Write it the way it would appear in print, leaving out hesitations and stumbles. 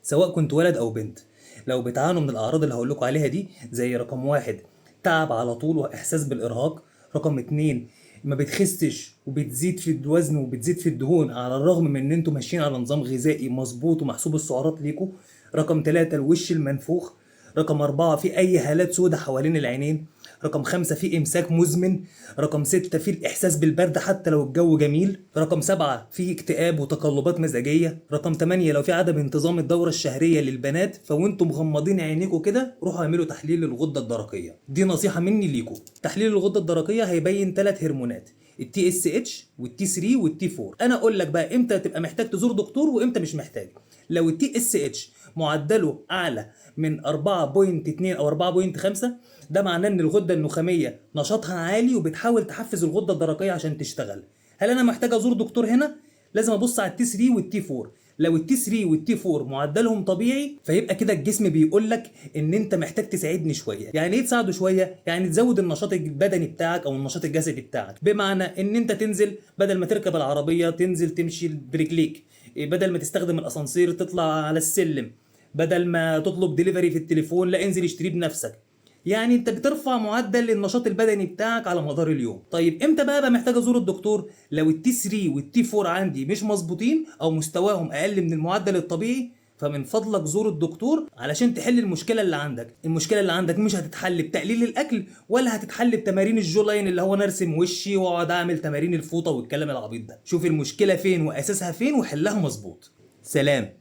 سواء كنت ولد او بنت، لو بتعانوا من الاعراض اللي هقول لكم عليها دي، زي رقم 1 تعب على طول واحساس بالارهاق، رقم 2 ما بتخسش وبتزيد في الوزن وبتزيد في الدهون على الرغم من ان انتوا ماشيين على نظام غذائي مظبوط ومحسوب السعرات ليكوا، رقم 3 الوش المنفوخ، رقم 4 في أي هالات سودة حوالين العينين، رقم 5 في إمساك مزمن، رقم 6 في الإحساس بالبرد حتى لو الجو جميل، رقم 7 في اكتئاب وتقلبات مزاجية، رقم 8 لو في عدم انتظام الدورة الشهرية للبنات، فوانتم مغمضين عينيكم كده روحوا اعملوا تحليل للغدة الدرقية. دي نصيحة مني ليكم. تحليل الغدة الدرقية هيبين 3 هرمونات، ال TSH وال T3 وال T4. انا اقول لك بقى امتى تبقى محتاج تزور دكتور وامتى مش محتاج. لو ال TSH معدله اعلى من 4.2 او 4.5، ده معناه ان الغدة النخاميه نشاطها عالي وبتحاول تحفز الغدة الدرقية عشان تشتغل. هل انا محتاج ازور دكتور هنا؟ لازم ابص على ال T3 وال T4. لو ال T3 وال T4 معدلهم طبيعي، فيبقى كده الجسم بيقول لك ان انت محتاج تساعدني شوية. يعني ايه تساعده شوية؟ يعني تزود النشاط البدني بتاعك او النشاط الجسدي بتاعك، بمعنى ان انت تنزل بدل ما تركب العربية تنزل تمشي برجليك، بدل ما تستخدم الاسانسير تطلع على السلم، بدل ما تطلب دليفري في التليفون لا انزل اشتريه بنفسك. يعني انت بترفع معدل النشاط البدني بتاعك على مدار اليوم. طيب امتى بقى محتاج ازور الدكتور؟ لو ال T3 وال T4 عندي مش مظبوطين او مستواهم اقل من المعدل الطبيعي، فمن فضلك زور الدكتور علشان تحل المشكلة اللي عندك. المشكلة اللي عندك مش هتتحل بتقليل الاكل ولا هتتحل بتمارين ال jawline اللي هو نرسم وشي واقعد اعمل تمارين الفوطه والكلام العبيط ده. شوف المشكلة فين واساسها فين وحلها مظبوط. سلام.